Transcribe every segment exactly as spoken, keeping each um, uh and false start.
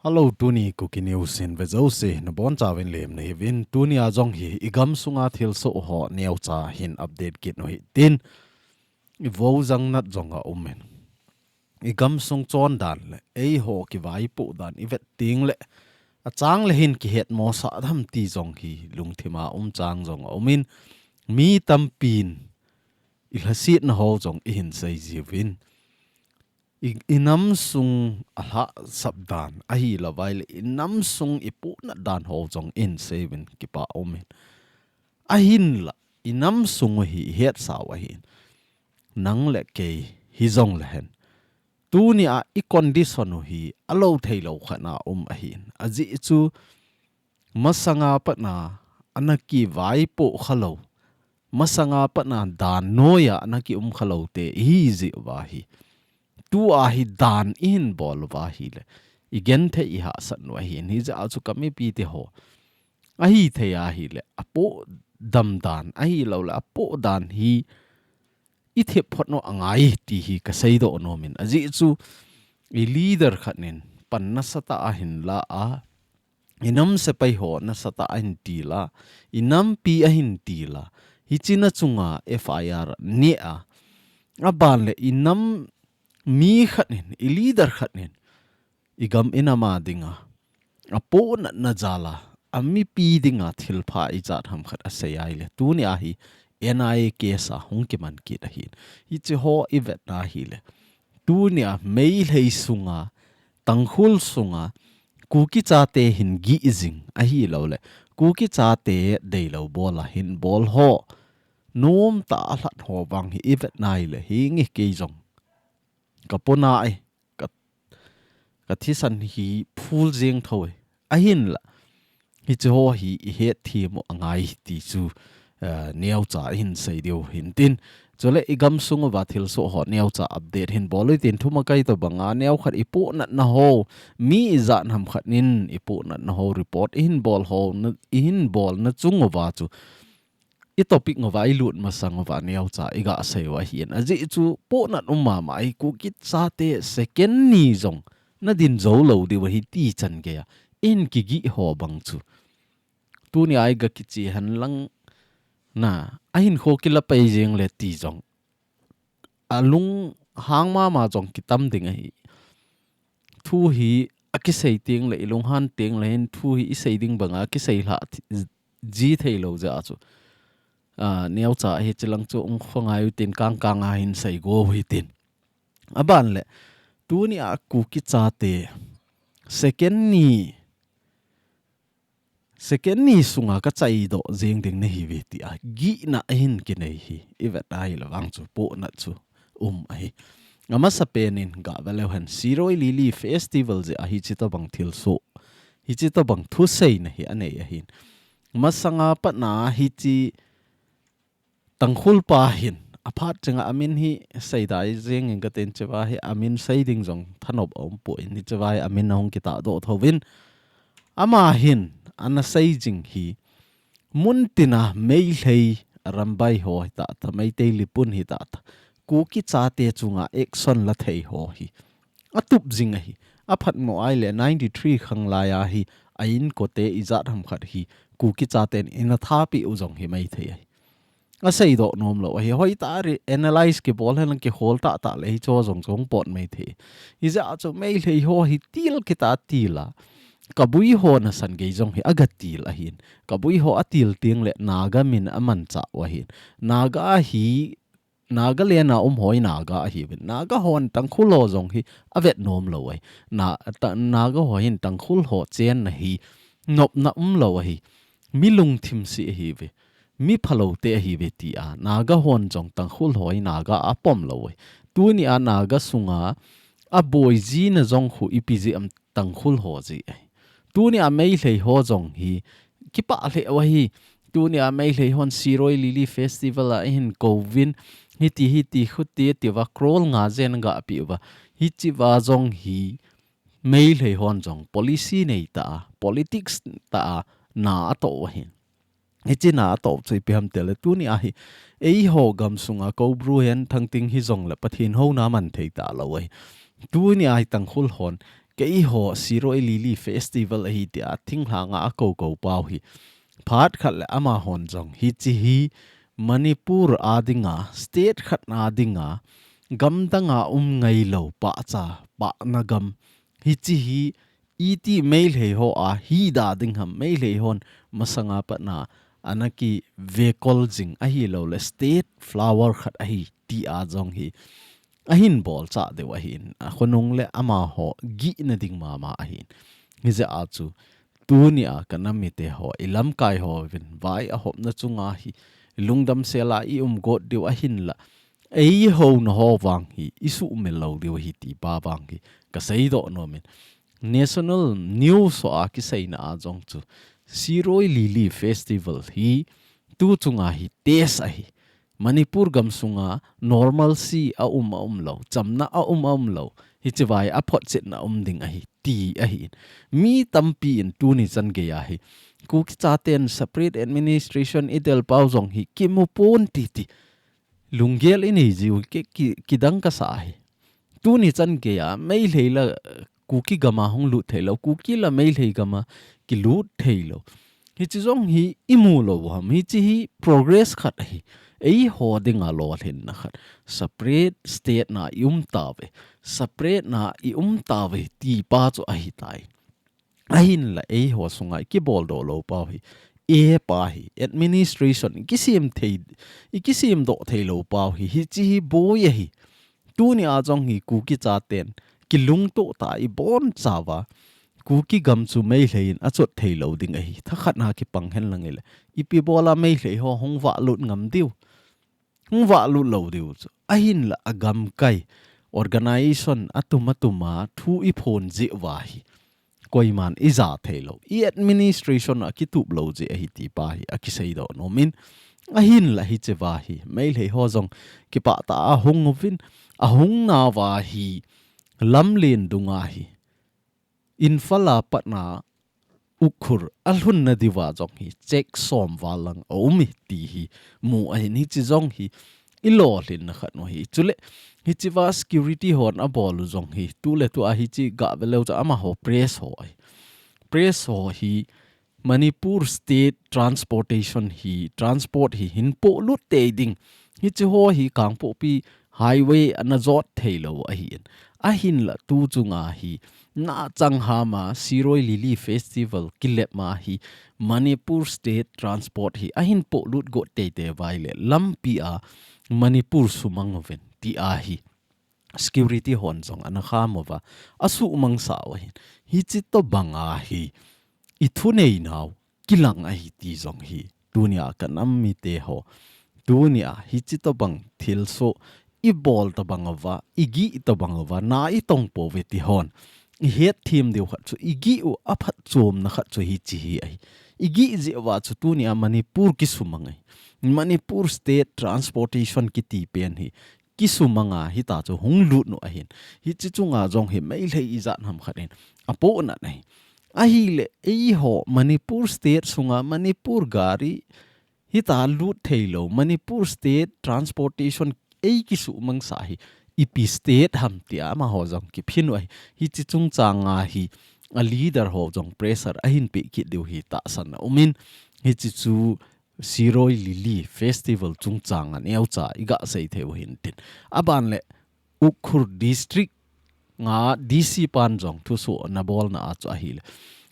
Hello, tuni Kuki News in ve jouse nabonchauvin lemna hiuvin, tunia jong hi i gamsunga thilsoh ho neocha hin update kit u hitin, i vojang nat jong aumin. I gamsung chondan le eiho kivaipoh dan i vet tengle, achang le hin kihetmosah dem ti jong hi lungthima um chang jong aumin, mi tampin i lhasetna ho jong i hin seijiuvin, i, i namsung alhahsap dan ahilouva ahile i namsung i pohnat dan ho jong i hin seiuvin, kipa aumin. Ahinla, i namsung u hi i hetsau ahin. Nang le kei hijongle hen, tunia i condition u hi alou theilou khat na um ahin. Ajeh chu, masanga patna ana kivaipoh khalou, masanga patna dan noiya ana kium khaloute ihi jeh uva hi, tua hi dan i hin bol uva ahile, i genthei i hahsat u ahin. Hijeh a chu ka mipite ho, ahithei ahile, apoh dam dan ahiloule apoh dan hi i thepphot u angai ti hi ka seidoh nomin. Ajeh chu, i leader khat in pan nasatah a hin la a, i nam sepai ho nasatah a hin til a, i nampi ahin til a, hiche na chunga F I R ne a, aban le i nam mi khat in, i leader khat in, i gam i nam a dinga, apohnatna jal a, a mipi dinga thilpha ijat ham khat asei ahile, tunia hi N I A case a hung kiman kit ahin. Hiche ho i vetna ahile, tunia Meitei sunga, Tangkhul sunga, Kuki chate hin gih jing ahiloule, Kuki chate deilou bol a hin bol ho, nomtah a lhat ho vang hi i vetna ahile, hinge kei jong ka pona e, ka, ka thisan hi phul jeng thou e. Ahinla, hiche ho hi i hetthem u angai ti chu, eh, neocha i hin sei diu hintin. Chule i gamsung uva thilsoh ho neocha update hin bol u hitin, thumakai tobanga neokhat i pohnatna ho, mi ijat ham khat in i pohnatna ho report i hin bol ho, na, i hin bolna chung uva chu, i topic uva i lut masang uva neocha i gasei u ahin. Ajeh chu pohnat um mama ahi, Kuki chate second ni jong nadin jou lou diu ahi ti chan geiya i hin kigih ho bang chu, tunia i gakiche henlang, na, ahinkho kila pai jeng le ti jong, alunghang mama jong kitam ding ahi. Thu hi akisei tengle, i lunghan tengle hin thu hi i sei ding banga kisei lhah ji theilou jeh a chu, a, neocha hiche lang chu hung khongai u hitin, kangkang a hin seigo u hitin. Aban le, tunia Kuki chate second ni, second ni sunga ka chaidoh jeng ding nahiuve tia gihna ahin kinei hi i vet ahile vang chu pohnat chu um ahi. Amasapen in gave leu hen, Shirui Lily Festival jeh a hiche tobang thilsoh, hiche tobang thuseina hi anei ahin. Masanga patna hiche Tangkhul pa hin aphat chenga amin hi seidai jeng inge katin, hicheva hi amin sei ding jong thanop aumpoi, hicheva hi amin ahung kitahdoh thouvin, ama hin ana sei jing hi, muntina Meitei Arambai ho hita tah, Meitei Leepun hita tah, Kuki chate chunga action la thei ho hi atup jing ahi. Aphatmo ahile ninety-three khanglai a hi a inkote ijat ham khat hi Kuki chaten ana thapeh u jong himai thei ahi. Aseidoh nomlou ahi. Hoitah a analyse kibol henlang, kihol tahtah le hicheho jong chu hung pot mai thei. Hijeh a chu Meitei ho hi til kitah a til a, Kabui ho nasan gei jong hi agatil ahin. Kabui ho atil tengle Naga min amanchah u ahin. Naga hi, Nagaland a um ho hi Naga ahiuvin, Naga hon Tangkhul ho jong hi avet nomlou ahi. Na, ta, Naga ho hin Tangkhul ho chenna hi nopna umlou ahi. Mi lungthim seh ahiuve, mi phaloute ahiuve tia Naga hon jong Tangkhul ho hi Naga a apom lou ahi. Tunia Naga sunga aboi jina jong khu ipi jeh ham, Tangkhul ho jeh ahi. Tunia Meitei ho jong hi kipah lheh u ahi. Tunia Meitei hon Shirui Lily Festival a ahin kouvin, hiti hiti khuti atiuva, crore nga jen agapeh uva. Hicheva jong hi Meitei hon jong policy neitah a, politics tah a na atoh u ahin. Hiche na atoh chu ipi ham tile, tunia hi eiho gamsunga Koubru hen, Thangting hijongle Pathen houna man thei talou ahi. Tunia hi Tangkhul hon keiho Shirui Lily Festival ahi tia thinglhanga akou kou pau hi. Phat khat le amahon jong hiche hi Manipur a dinga, state khat na dinga, gamdanga um ngailou pahcha, pahna gam. Hiche hi iti Meitei ho a hida ding ham, Meitei hon masanga patna ana kivekol jing ahilouleh state flower khat ahi tia jong hi ahin bolchah diu ahin, akhonung le amaho gihna ding mama ahin. Hijeh a chu tunia kanam mite ho, ilamkai hovin vai ahopna chunga hi lungdam sela i um got diu ahinla, eiho na ho vang hi isuhmil lou diu ahi ti pa vang hi kaseidoh nomin. National news ho a kiseina a jong chu Shirui Lily Festival hi tu chunga hi test ahi. Manipur gamsunga normalcy a um a um lou, chamna a um a um lou, hiche vai a photchetna um ding ahi ti ahi. Mi tampi in tuni chan geiya hi Kuki chaten separate administration idel pau jong hi kimu pon titi lunggel inei jiu ki, ki, kidang kasa ahi. Tuni chan geiya Meitei la Kuki gama hung lut theilou, Kuki la Meitei gama kilut theilou. Hiche jong hi imu lou ham, hiche hi progress khat ahi. Eiho dinga lolhinna khat. Separate state na i um tauve, separate na i um tauve ti pa chu ahitai. Ahinla eiho sunga i kiboldoh lou pau hi, e pa hi, administration i kisem thei, i kisemdoh theilou pau hi, hiche hi boi ahi. Tunia jong hi Kuki chaten kilungtoh tah a i bonchauva, Kuki gam chu Meitei in achot theilou ding ahi. Thakhat na kipang henlang ile, ipi bola Meitei ho hung vahlut ngam diu, hung vahlut lou diu chu. Ahinla agamkai, organization atum atuma thu i phong jeh uva hi koiman ija theilou, i administration a kitup lou jeh ahi ti pa hi akiseidoh nomin. Ahinla hiche va hi Meitei ho jong kipah tah a hung uvin, ahung nauva hi lamlen dunga hi Imphal a patna Ukhrul alhunna diuva jong hi check som val lang aum e ti hi mu ahin, hiche jong hi i lolhinna khat u ahi. Chule hiche va security hon abol u jong hi tuletu a hiche gave leu chu amaho press ho ahi. Press ho hi Manipur State Transportation hi, transport hi hin polut tei ding. Hiche ho hi Kangpokpi highway ana jot theilou ahin. Ahinla tu chunga hi nachang hama Shirui Lily Festival kilep ma hi Manipur State Transport hi ahin polut got teitei uva ile lampi a Manipur sumang uvin ti ahi. Security hon jong ana kham uva, asuhmang sau ahin. Hiche tobanga hi i thunei nau kilang ahi ti jong hi tunia kanam mite ho, tunia hiche tobang thilsoh i bol tobang uva, i gih tobang uva, na i tong pouve ti hon i hetthem diu khat chu, i gih u aphatchomna khat chu hiche hi ahi. I gih jeh uva chu tunia Manipur kisumang ahi. Manipur State Transportation kiti pen hi kisumanga hita chu hung lut u ahin. Hiche chunga jong hi Meitei ijat ham khat in apohnat ahi. Ahile eiho Manipur State sunga Manipur gari hita lut theilou, Manipur State Transportation ei kisumang sa hi ipi state ham tia amaho jong kiphin u ahi. Hiche chungchanga hi a leader ho jong pressure ahin peh kit diu hi tahsan aumin, hiche chu Shirui Lily Festival chungchang a neocha i gasei thei u hintin. Aban le Ukhrul District a D C pan jong thusoh ana bolna a chu ahile,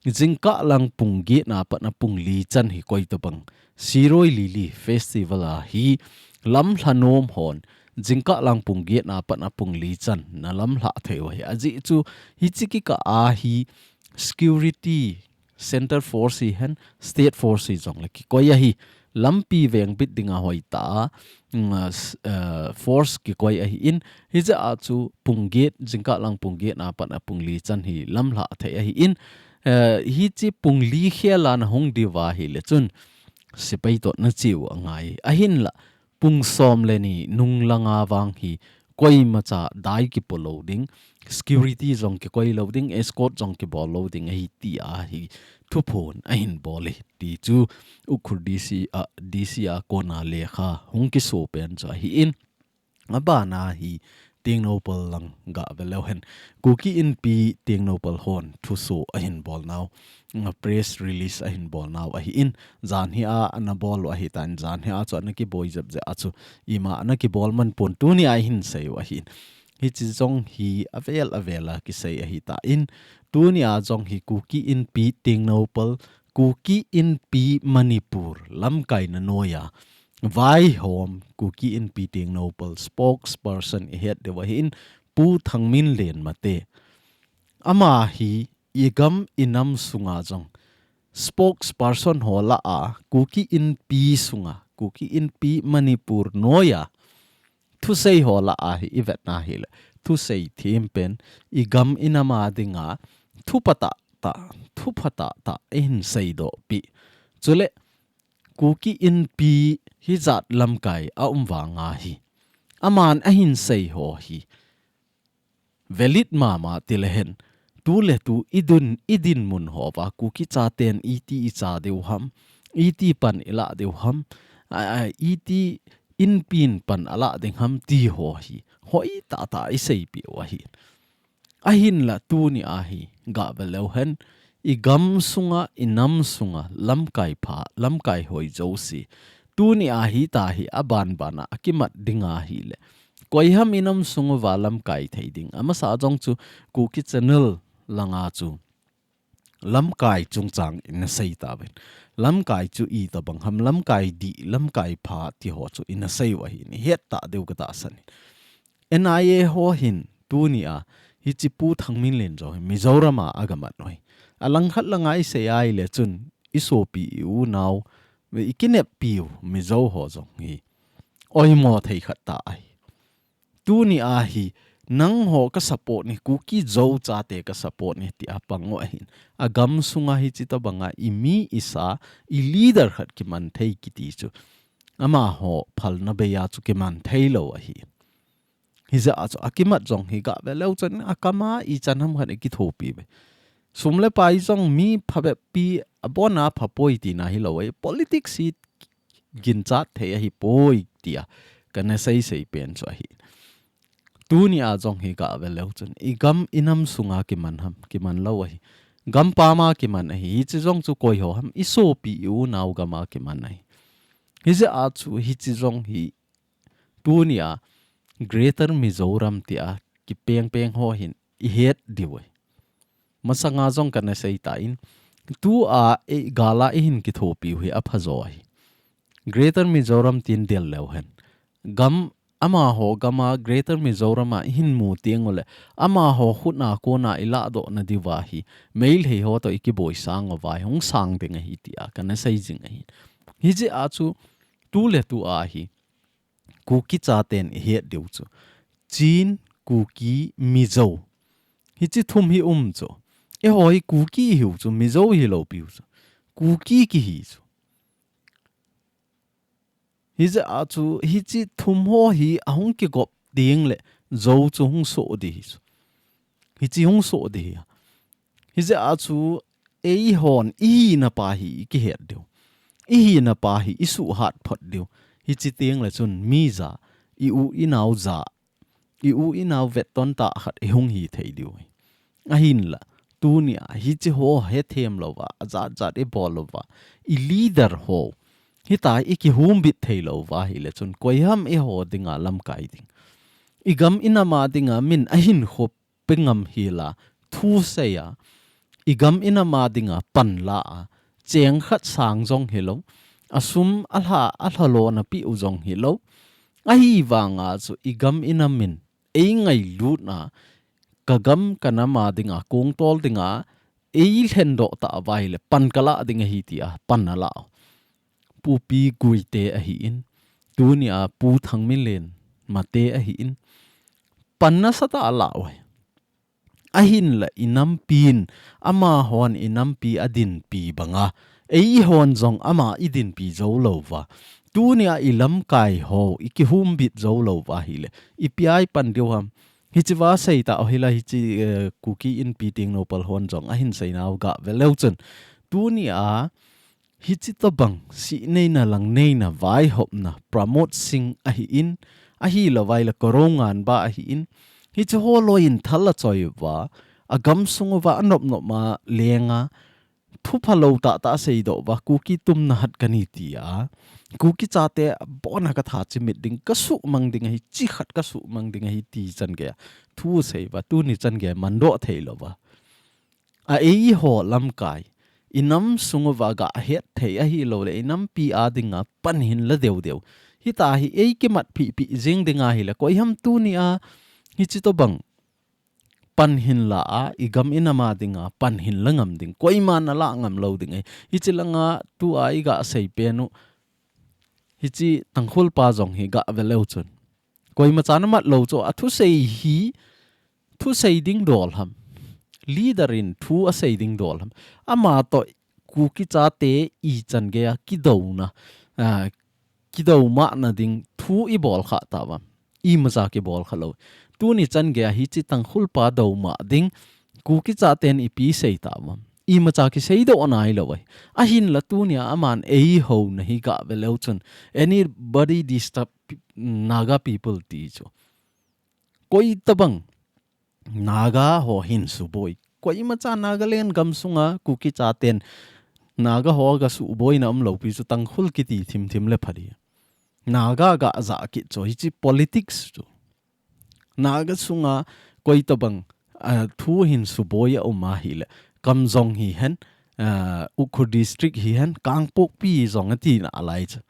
jingkah lang pung get na patna pung li chan hi koi tobang Shirui Lily Festival a hi lamlha nom hon jingkah lang pung get na patna pung li chan na lamlha thei u ahi. Ajeh chu hiche kikah a hi security Center Force hihen, State Force hi jongle kikoi ahi. Lampi vengbit dinga hoitah a, mm, ah, s-, ah, force kikoi ahin, hijeh a chu pung get, jingkah lang pung get na patna pung li chan hi lamlha thei ahin, eh, hiche pung li khel a na hung diuva ahile chun sepai toh na cheu angai. Ahinla, pung som le ni nunglanga vang hi koimacha dai kipo lou ding, security jong kikoi lou ding, escort jong kibol lou ding ahi tia hi thuphon ahin bol e ti chu Ukhrul D C a, D C a kona lekha hung kiso pen chu ahin. Abana hi Tengnoupal lang ga ve leu hen. Kuki Inpi Tengnoupal hon thuso ahin bol nau, a press release ahin bol nau ahi in, jan hi a ana bol u ahi tan, jan hi a chu ana kiboi jep jep a chu ima ana kibol man pon, tuni a hin sei u ahi in. Hichi jong hi avel avel a kisei ahi tan, tuni a jong hi Kuki Inpi Tengnoupal, Kuki Inpi Manipur lamkaina noiya vaihom Kuki Inpi Tengnoupal spokesperson i het diu ahi in, Pu Thangminlen Mate. Ama hi i gam i nam sunga jong spokesperson ho lah a, Kuki Inpi sunga, Kuki Inpi Manipur noiya thusei ho lah a hi i vetna hi le, thusei thim pen i gam i nam a dinga thu pha tah tah, thu pha tah tah i hin seidoh pi. Chule Kuki Inpi hijat lamkai a um vanga hi, aman ahin sei ho hi valid mama ti le hen, tu le tu i dun, i dinmun ho va Kuki chaten iti i cha diu ham, iti pan i la diu ham, a, a, iti Inpin pan a la ding ham ti ho hi hoi tah tah i seipi u ahi. Ahinla tuni a hi ga ve leu hen, i gam sunga, i nam sunga lamkai pha, lamkai hoi jouse, tuni a hi ta hi a ban ban a kimat ding ahi le, koi ham i nam sung uva lamkai thei ding? Amasa jong chu Kuki Channel langa chu lamkai chungchang i na sei ta ven. Lamkai chu i tobang ham, lamkai dih, lamkai pha ti ho chu i na sei u ahi, i het ta diu ka tahsan in. N I A ho hin tuni a hichi Pu Thangminlen jong hi Mizoram a a ga mat u ahi. A langkhat langa i sei a i le chun i sopi i unau, i kineppi u Mizo ho jong hi oimo thei khat ta ahi. Tuni a hi nangho ka support ni, Kuki Zo chate ka support ni ti a pang u ahin, a gam sunga hichi tobanga i mi i sa, i leader khat kiman thei kiti chu amaho phalna bei a chu kiman thei lou ahi. Hijeh a chu a kimat jong hi ga ve leu chun a kam a i chan ham khat i kithopi ve. Sum le pai jong mi phabep pi a bon a pha poi tina hi lou ahi. Politics hi ginchat thei ahi poi tia ka na sei sei pen chu ahi. Tuni a jong hi ga ve leu chun i gam i nam sunga kiman ham, kiman lou ahi. Gam pam a kiman ahi. Hichi jong chu koi ho ham, i sopi i unau gam a kiman ahi. Hijeh a chu hichi jong hi tuni a Greater Mizoram tia kipeng peng ho hin i het diu ahi. Masanga jong ka na sei ta in, tu a i gal a i hin kithopi u hi a pha jo ahi. Greater Mizoram tin del leu hen. Gam amaho gam a Greater Mizoram a i hin mu teng u le, amaho khut na kona i ladoh na diu va hi, Meitei ho to i kiboi sang u va hi, hung sang ding ahi tia ka na sei jing ahi. Hijeh a chu tu le tu a hi Kuki chaten i het diu chu Chin, Kuki, Mizo. Hichi thum hi um chu. Eiho hi Kuki i hiu chu, Mizo hi lou piu chu. Kuki kihi chu. Hijeh a chu hichi thum ho hi a hung kigop ding le Zo chu hung soh di hi chu. Hichi hung soh di hi. Hijeh a chu eihon i hina pa hi i kihet diu. I hina pa hi i suhat phot diu. Hichi teng le chun mi ja, i u i nau ja, i u i nau vetton tah khat i hung hi thei diu ahi. Ahinla, tuni a hichi ho hethem lou va, a jat jat i bol lou va, i leader ho hita i kihumbit thei lou va hi le chun koi ham eiho dinga lamkai ding? I gam i nam a dinga min a hin khop pe ngam hi la, thu sei a, i gam i nam a dinga pan la a, cheng khat sang jong hi lou, a sum a lha, a lha lo na pi u jong hi lou. Ahivanga chu i gam i nam in ei ngailut na, ka gam ka nam a dinga, kong tol dinga, ei lhen doh ta a va hi le pan ka la ding ahi tia pan a la u. Pu Pi Guite ahi in, tuni a Pu Thangminlen Mate ahi in, pan nasa tah a la u ahi. Ahinla i nampin, amahon i nampi a dinpi banga, eihon jong ama i dinpi jou lou va, tuni a i lamkai ho i kihumbit jou lou va hi le, ipi a i pan diu ham? Hichi va sei ta u hi la, hichi, eh, Kuki Inpi Tengnoupal hon jong a hin sei nau ga ve leu chun, tuni a hichi tobang sih neina lang neina vaihopna Pramod Singh ahi in, Ahilouva ahile Korounganba ahin, hiche ho loi in thal achoi uva, agam sung uva anop nop ma lenga, thu phalou tah tah asei doh uva, Kuki tumna hat kahi tia, Kuki chate abona katha chimit ding, kasuhmang ding ahi, chi khat kasuhmang ding ahi ti chan geiya thu asei uva, tuni chan geiya mandoh thei louva. A eiho lamkai, inam sung uva gahet thei ahilouleh, inampi a dinga pan hinla deu deu. Hitahi ei kimat pih pih jing ding ahile, koiham tunia, hiche tobang pan hinla a, igam inam a dinga pan hinla ngam ding, koiman ala ngam lou ding ahi. Hiche langa tua iga sei pen u, hiche Tangkhul pa jong hi gave leu chun, koima chan amat lou chu, athusei hi, thusei ding dol ham. Leader in thu asei ding dol ham. Ama toh Kuki chate ichan geiya kidouna, ah, kidoumahna ding thu ibol kha tauvam. Imacha kibol kha lou. Tuni chan geiya hiche Tangkhul pa doumah ding, Kuki chaten ipi sei tauvam. Imacha kisei doh nailou ahi. Ahinla tunia aman eihouna hi gave leu chun, anybody disturb pe-, Naga people ti chu, koi tobang Naga ho hin suboi. Koimacha Nagaland gam sunga Kuki chaten Naga ho ga suboina umlou pi chu Tangkhul kiti thim thim le pha ding. Naga ga ja kit chu hiche politics chu. Naga sunga koi tobang, ah, thu hin suboi a um ahile, Kamjong hihen, ah, Ukhrul district hihen, Kangpokpi jong ati nalai chu.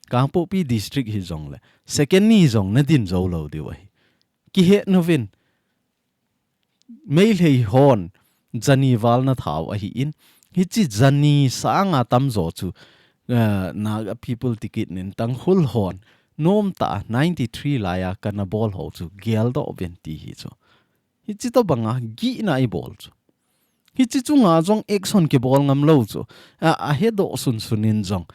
Kangpokpi district hijongle, second ni jong nadin jou lou diu ahi. Kihet uvin, Meitei hon jani val ana thau ahin, hiche jani sanga tamjo chu, eh, Naga people ticket in Tangkhul hon nomtah a ninety-three laiya kana bol ho chu geldoh uvin ti hi chu. Hiche tobanga gihna ibol chu. Hiche chunga jong action kibol ngam lou chu. A, ahedoh sun sun in jong,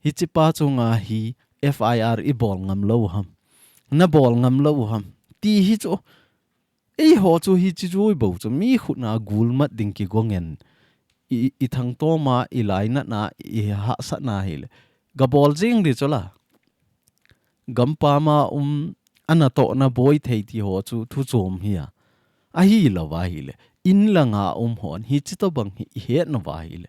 hiche pa chunga hi F I R ibol ngam lou ham, nabol ngam lou ham ti hi chu. Eiho chu hiche chu ibol chu, mi khutna gulmat ding kigong in, i, i thangtom a, i lainatna, i hahsatna hile, gabol jing ding chu la. Gampam a um, anatohna boi thei ti ho chu thu chom hi a. Ahilouva ahile, in langa um hon hiche tobang hi ihet nauva ahile,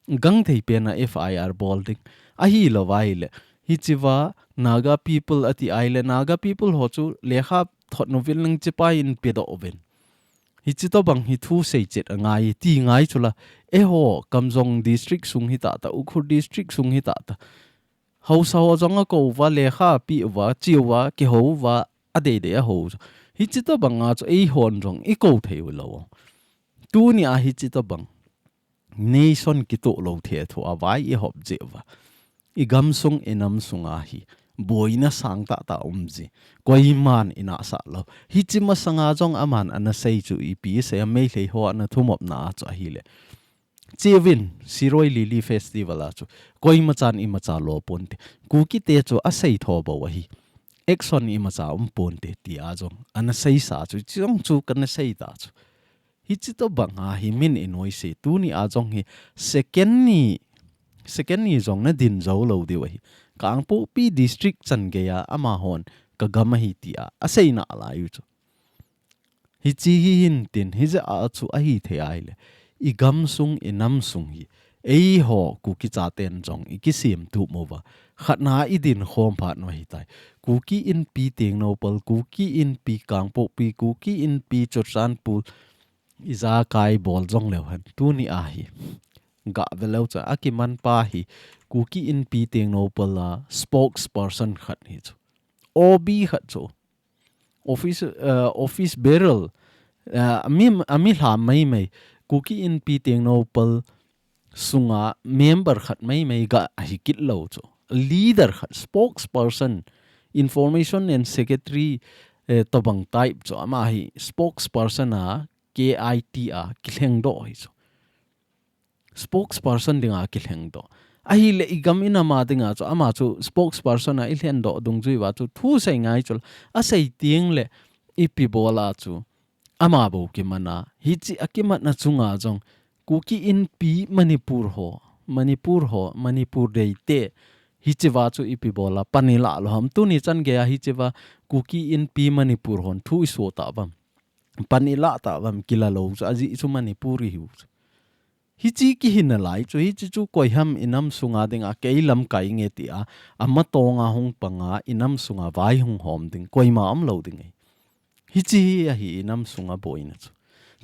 gangthei pen a F I R bol ding. Ahilouva ahile, hichea Naga people ati ahile, Naga people ho chu lekha thot uvin lang, hichepa in pedoh uvin. Hiche tobang hi thu seichet angai, ti ngai chu la. Eiho, Kamjong district sung hi tah tah, Ukhrul district sung hi tah tah, haosa ho jong akou uva, lekha apeh uva, che uva, kihou uva, adei dei ahou chu. Hiche tobanga chu eihon jong ikou thei u lou. Tunia hiche tobang nation kitoh lou thethu a vai ihop jeh uva, igam sung, inam sunga hi boina sang tah tah um ji, koiman inahsah lou. Hiche masanga jong aman ana sei chu ipi sei a, Meitei ho ana thumopna a chu ahile, Chevin, Shirui Lily Festival a chu, koimachan imacha lo ponte. Kukite chu asei tho bou ahi. Action imacha um ponte, tia jong ana seisa chu, hiche jong chu kana sei ta chu. Hiche tobanga hi min inoise, tunia jong hi second ni, second ni jong nadin jou lou diu ahi. Kangpokpi district chan geiya amahon kagam ahi tia asei nalai u chu. Hiche hi hin tin, hijeh a chu ahithei ahile, igam sung, inam sung hi, eiho Kuki chaten jong ikisemtup uva, khatna idin khom phat u ahitai. Kuki Inpi Tengnoupal, Kuki Inpi Kangpokpi, Kuki Inpi Churachandpur, ijakai bol jong leu hen, tunia hi gave leu chun, akiman pa hi Kuki Inpi Tengnoupal a spokesperson khat hi chu, O B khat chu, office, eh, office bearer, eh, ami, ami lham mai mai, Kuki Inpi Tengnoupal sunga member khat mai mai ga ahi kit lou chu. Leader khat, spokesperson, information and secretary, eh, tobang type chu, ama hi spokesperson a, K I T a kilhengdoh hi chu. Spokesperson dinga kilhengdoh. Ahile igam inam a dinga chu, ama chu spokesperson a ilhendoh dungjui uva chu, thu sei ngai chu, asei teng le ipi bol a chu, ama bou kiman a. Hiche akimatna chunga jong, Kuki Inpi Manipur ho, Manipur ho, Manipur deite, Hichea chu ipi bola pan ilah lou ham. Tuni chan geiya hichea Kuki Inpi Manipur hon thu iso tauvam. Pan ilah tauvam, kila lou chu ajeh chu Manipur ihiu chu. Hiche kihi nalai chu, hiche chu koi ham inam sunga dinga kei lamkai nge tia, ama tonga hung panga inam sunga vai hung hom ding, koima umlou ding ahi. Hiche hi ahi inam sunga boina chu.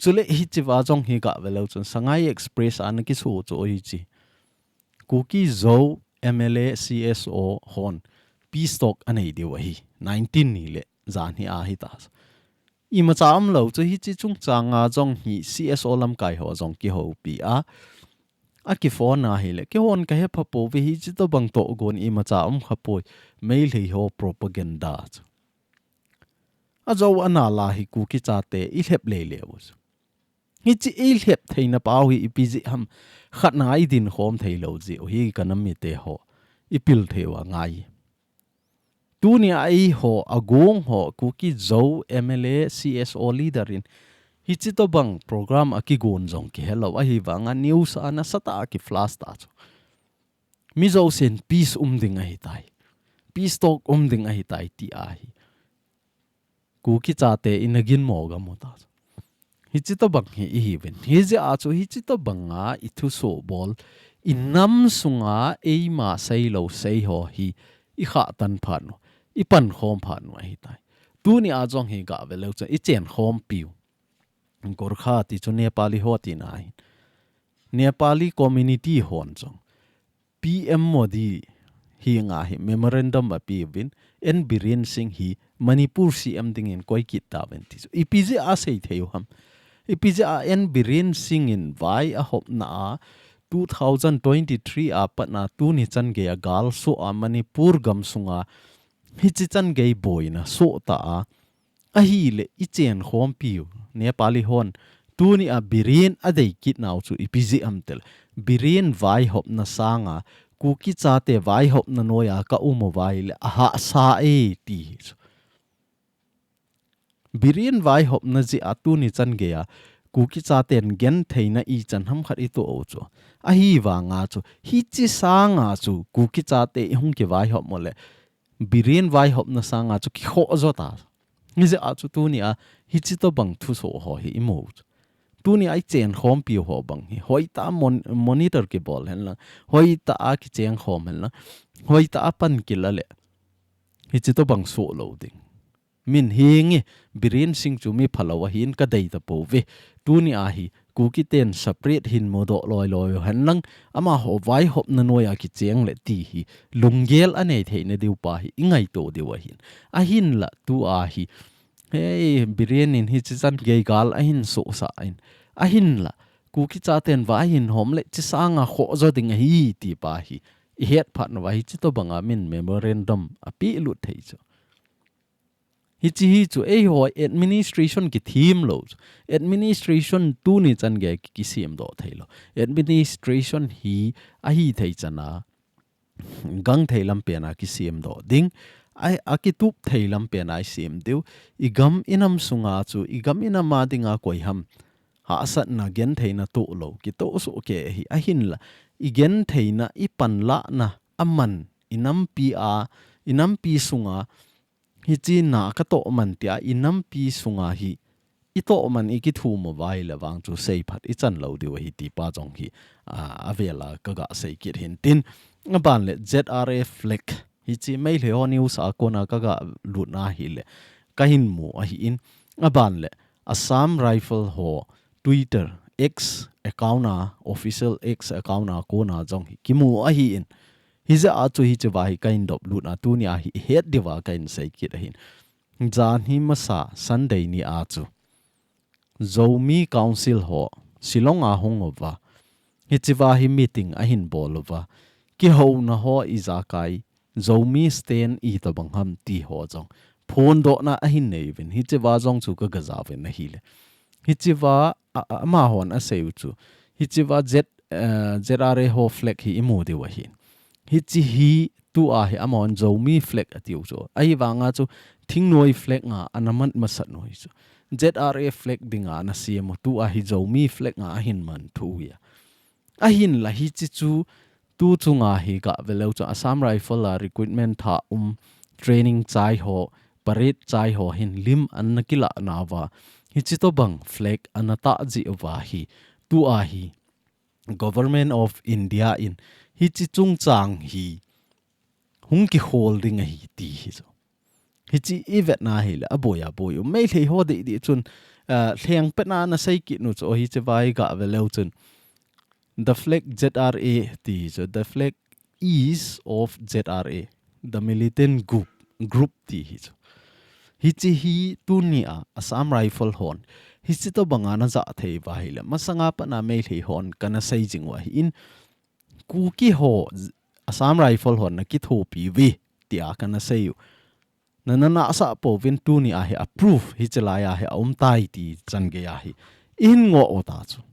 Chule hichea jong hi gah ve leu chun Sangai Express a ana kiso chu ahi chu. Kuki Zo M L A C S O hon peace talk anei diu ahi. Nineteen ni le jan hi ahi ta. Imacha umlou chu hiche chungchanga jong hi C S O lamkai ho jong kihoupi a. Akiphone ahile, keihon kahe pha pouve, hiche tobang togon imacha um kha poi, Meitei ho propaganda chu. Ajo ana la hi Kuki chate ilhep lele u chu. Hiche ilhep theina pau hi ipi jeh ham, khatna idin khom thei lou jeh u hi ka nam mite ho, ipil thei u angai. Tunia eiho, agong ho, Kuki Zo M L A, C S O leader in, hiche tobang program akigon jong kihelou, ahivanga news a nasatah a ki-flash ta chu. Mi jousen peace um ding ahitai. Peace talk um ding ahitai ti ahi. Kuki chate ina ginmo gam u ta chu. Hiche tobang hi ihiuvin. Hijeh a chu hiche tobanga ithuso bol, inam sunga eima seilou sei ho hi ikhah tan phat u, ipan khom phat u ahitai. Tunia jong hi gah ve leu chun ichen khompiu. Gorkha ti chu Nepali ho tina ahi. Nepali community hon jong P M Modi henga hi memorandum apeuvin, N Biren Singh hi Manipur C M dingin koi kit tauvin ti chu. Ipi jeh a sei thei u ham. Ipi jeh a N Biren Singh in vai ahopna a two thousand twenty-three a patna tuni chan geiya gal soh a Manipur gam sunga hiche chan gei boina soh ta a. Ahile ichen khompiu, Nepali hon, tunia Biren adei kit nau chu ipi jeh ham tile, Biren vaihopna sanga, Kuki chate vaihopna noiya ka um uva ahile ahahsa e ti hi chu. Biren vaihopna jeh a tuni chan geiya, Kuki chaten gentheina ichan ham khat itoh u chu. Ahivanga chu, hiche sanga chu, Kuki chate ihung kivaihop mo le, Biren vaihopna sanga chu kikhoh jo ta. Hijeh a chu tunia hiche tobang thuso ho hi imu chu. Tunia ichen khompiu ho bang hi. Hoitah a mon-, monitor kibol henlang. Hoitah a kichen khom henlang. Hoitah a pan kila le. Hiche tobang soh lou ding. Min hinge, Biren Singh chu mi phalou ahin kadei tapouve. Tunia hi Kuki ten separate hin mudoh loi loi u henlang, amaho vaihopna noiya kicheng le ti hi lunggel anei theina diu pa hi ingaito diu ahin. Ahinla tua hi, hei, Biren in hiche chan gei gal ahin sohsah in. Ahinla, Kuki chaten vai hin hom le hiche sanga khoh jo ding ahi ti pa hi ihet phat uva hiche tobanga min memorandum apeh lut thei chu. Hiche hi chu eiho administration kithem lou chu. Administration tuni chan gei ki, kisemdoh thei lou. Administration hi ahithei chana gangthei lampen a kisemdoh ding. A, akitup thei lampen a isem diu. Igam inam sunga chu, igam inam a dinga koi ham hahsatna gentheina toh lou, kitoh soh kei ahi, ahinla, igentheina, ipanlahna, aman, inampi a, inampi sunga, hiche na katoh man tia, inampi sunga hi, itoh man ikithum uva ahile vang chu seiphat ichan lou diu ahi ti pa jong hi, a, avela kaga sei kit hin tin, aban le Z R A flag, hiche Meitei ho news a kona kaga lutna ahile, kahin mu ahin, aban le, Assam Rifle ho Twitter X account a, official X account a kona jong hi kimu ahin. Hijeh a chu hichea hi kahin dop lutna tunia hi ihet diuva kahin sei kit ahin. Jan hi masa Sunday ni a chu Zomi Council ho Shillong a hung uva. Hichea hi meeting ahin bol uva. Kihouna ho ijakai Zomi stand itobang ham ti ho jong phondohna ahin nei uvin, hichea jong chu kaga jauvin ahile. Hichea, a, a, amahon asei u chu. Hichea Z, eh, Z R A ho flag hi imu diu ahin. Hiche hi tua hi amahon Zomi flag atiu chu. Ahivanga chu thingnoi flag nga ana man masat u hi chu. Z R A flag dinga ana sem u tua hi Zomi flag nga ahin man thu u ahi. Ahinla hiche chu Tu chunga hi gah ve leu chun Assam Rifle a recruitment tha um training chai ho, parade chai ho hin lim ana kilah nauva, hichi tobang flag ana tah jeh uva hi, tua hi Government of India in hichi chungchang hi hung kihol ding ahi ti hi chu. Hichi i vetna hile, aboi aboi u. Meitei ho dehdeh chun, ah, lheng petna ana sei kit nu chu, hichi vai gah ve leu chun. The flag Z R A ti chu, the flag is of Z R A, the militant group, group ti hi chu. Hichi hi tunia Assam Rifle hon hichi tobanga ana jah thei uva hile, masanga patna Meitei hon kana sei jing uva hi in, Kuki ho Assam Rifle hon ana kithopi uve tia kana sei u. Nana nahsah pouvin tunia hi a proof hichi laia hi aum tai ti chan geiya hi i hin ngoh u ta chu.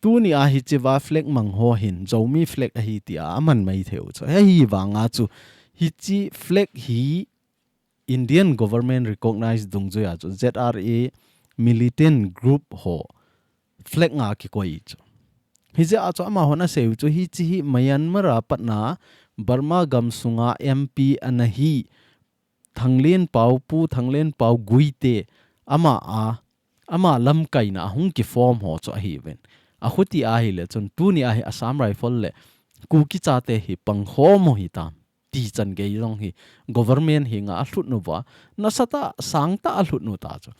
Tunia hichi va flag mang ho hin Zomi flag ahi tia aman mai thei u chu. Ahivanga chu hichi flag hi Indian government recognize dungjuia chu Z R A militant group ho flag nga kikoi chu. Hijeh a chu amahon asei u chu hichi hi Myanmar a patna Burma gamsunga M P ana hi Thanglenpao, Pu Thanglenpao Guite ama a, ama lamkaina a hung kiform ho chu ahiuvin. Akhuti ahile chun tunia hi Assam Rifle le Kuki chate hi pangkhom u hitam ti chan gei jong hi government henga alhut nu uva, nasatah, sangtah alhut nu ta chu.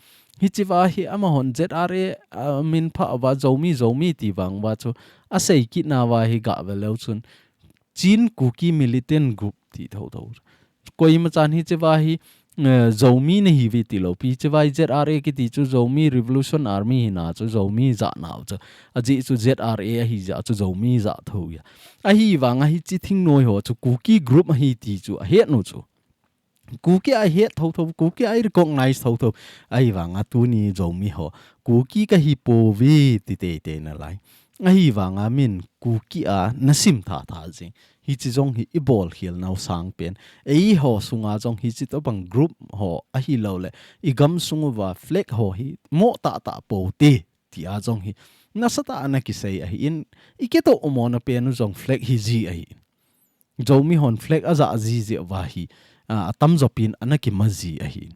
Hichi va hi amahon Z R A, ah, min pha uva Zomi, Zomi ti vang uva chu asei kit nauva hi gah ve leu chun Chin Kuki Militant Group ti thotho. Koima chan hichi va hi, eh, Zomi nahi uve ti lou pi, hichi va hi Z R A kiti chu Zomi Revolution Army hina chu Zomi jah nau chu. Ajeh chu Z R A ahi jeh chu Zomi jah tho uva. Ahivanga hichi thingnoi ho chu Kuki group ahi ti chu ahet nu chu. Kuki a het thotho, Kuki a i recognize thotho. Ahivanga tuni Zomi ho Kuki kahi pouve ti teitei nalai. Ahivanga min Kuki a nasim thatha jing. Hichi jong hi i bolkhel nau sangpen. Eiho sunga jong hichi tobang group ho ahilou le i gamsung uva flag ho hi mo tahtah pou te tia jong hi nasatah a ana kisei ahin, i kitoh umona pen u jong flag hiji ahi. Zomi hon flag ajah jiji uva hi, ah, atamjo pin ana kima ji ahi.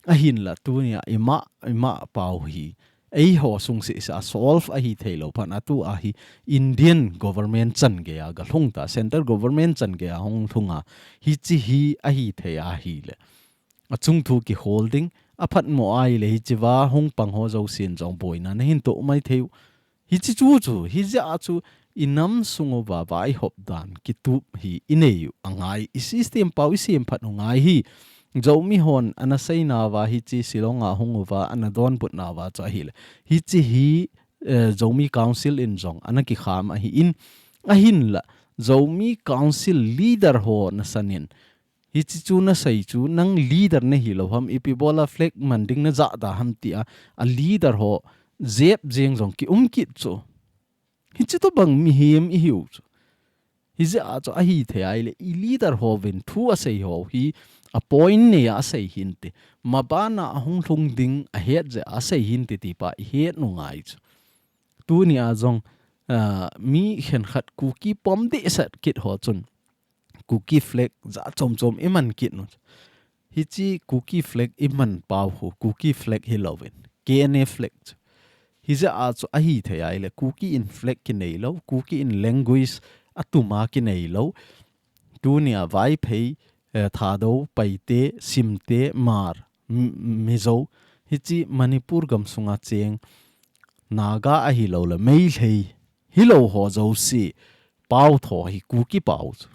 Ahinla tunia ima, ima pau hi eiho sung seh seh a solve ahi thei lou phat a tua hi Indian government chan geiya galhung ta, central government chan geiya hung lhunga hichi hi ahi thei ahile. Achung thu kihol ding, aphatmo ahile hichi va hung pang ho jousen jong boina nahin toh mai thei u. Hichi chu chu, hijeh a chu i nam sung uva vaihop dan kitup hi i nei u angai, i system pau i sem phat u ngai hi. Zomi hon ana sei nauva hichi Shillong a hung uva ana donbut nauva chu ahile. Hichi hi, eh, Zomi Council in jong ana kikham ahin, ahinla Zomi Council leader ho nasan in hichi chu nasei chu nang leader nahi lou ham, ipi bola flag man ding najah da ham tia, a leader ho jep jeng jong kium kit chu. Hichi tobang mihem ihiu chu. Hijeh a chu ahi thei ahile i leader hovin thu asei ho hi a point neiya asei hinte. Mabana ahung lhung ding ahet jeh a asei hinte ti pa i het u ngai chu. Tunia jong, ah, mi khenkhat Kuki pom dehset kit ho chun Kuki flag jat chom chom i man kit u. Hichi Kuki flag i man pau u, Kuki flag hilouvin, K N A flag chu. Hijeh a chu ahi thei ahile, Kuki in flag kinei lou, Kuki in language atum a kinei lou. Tunia Vaiphei, eh, Thadou, Paite, Simte, Hmar, M-, Mizo. Hichi Manipur gamsunga cheng Naga ahilou le, Meitei hilou ho jouse pau tho hi Kuki pau chu.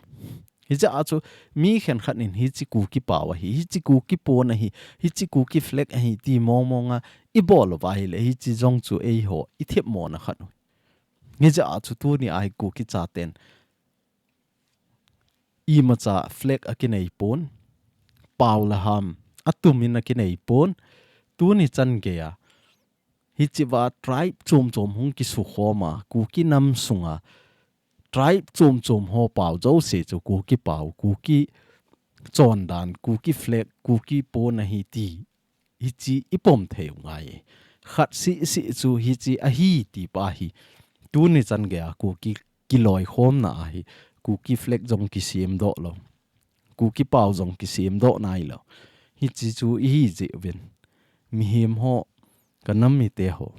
Hijeh a chu mi khenkhat in hichi Kuki pau ahi, hichi Kuki pon ahi, hichi Kuki flag ahi ti mong mong a i bol uva ahile, hichi jong chu eiho i themmo na khat u. Hijeh a chu tunia hi Kuki chaten imacha flag akinei pon, pau le ham atum in akinei pon, tuni chan geiya hichi va tribe chom chom hung kisukhom a, Kuki nam sunga tribe chom chom ho pau jouse chu Kuki pau, Kuki chondan, Kuki flag, Kuki pon ahi ti hichi i pom thei u ngai. Khat seh seh chu hichi ahi ti pa hi tuni chan geiya Kuki kiloikhomna ahi, Kuki flag jong kisemdoh lou, Kuki pao jong kisemdoh nailou. Hiche chu ihi jeh uvin, mihem ho, ka nam mite ho,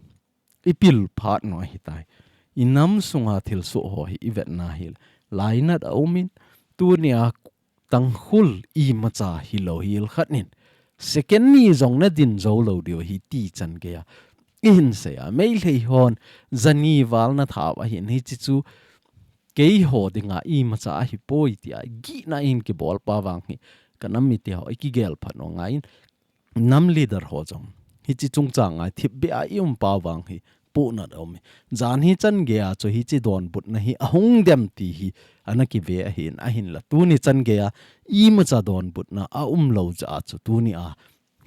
ipil phat nau ahitai. Inam sunga thilsoh ho hi ivetna hile, lainat aumin, tunia Tangkhul imacha hilou hel khat in, second ni jong nadin jou lou diu ahi ti chan geija ihin seiya, Meitei hon jani val nathau ahin, hiche chu keiho dinga imacha ahipoi tia gihna in kibolpa vang hi, ka nam mite ho, ikigel phat nau angaiyin, nam leader ho jong hiche chungchang a thipbeh a iumpa vang hi, pohnat aume. Jan hi chan geija chu hiche donbutna hi ahung dem ti hi ana kive ahin, ahinla tuni chan geija imacha donbutna aumlou jeh a chu tunia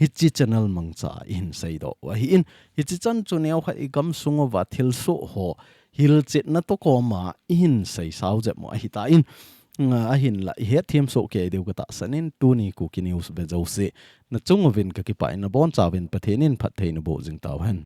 hiche channel mangcha a ihin seidoh u ahin, hiche chan chu neokhat igamsung uva thilsoh ho hilchetna toh koma ihin seisao jep u ahitan, ahinla ihet them soh kei diu katahsan in, tuni Kuki News ve jouse nachung uvin kakipah in, nabonchauvin Pathen in phatthei naboh jing tauhen.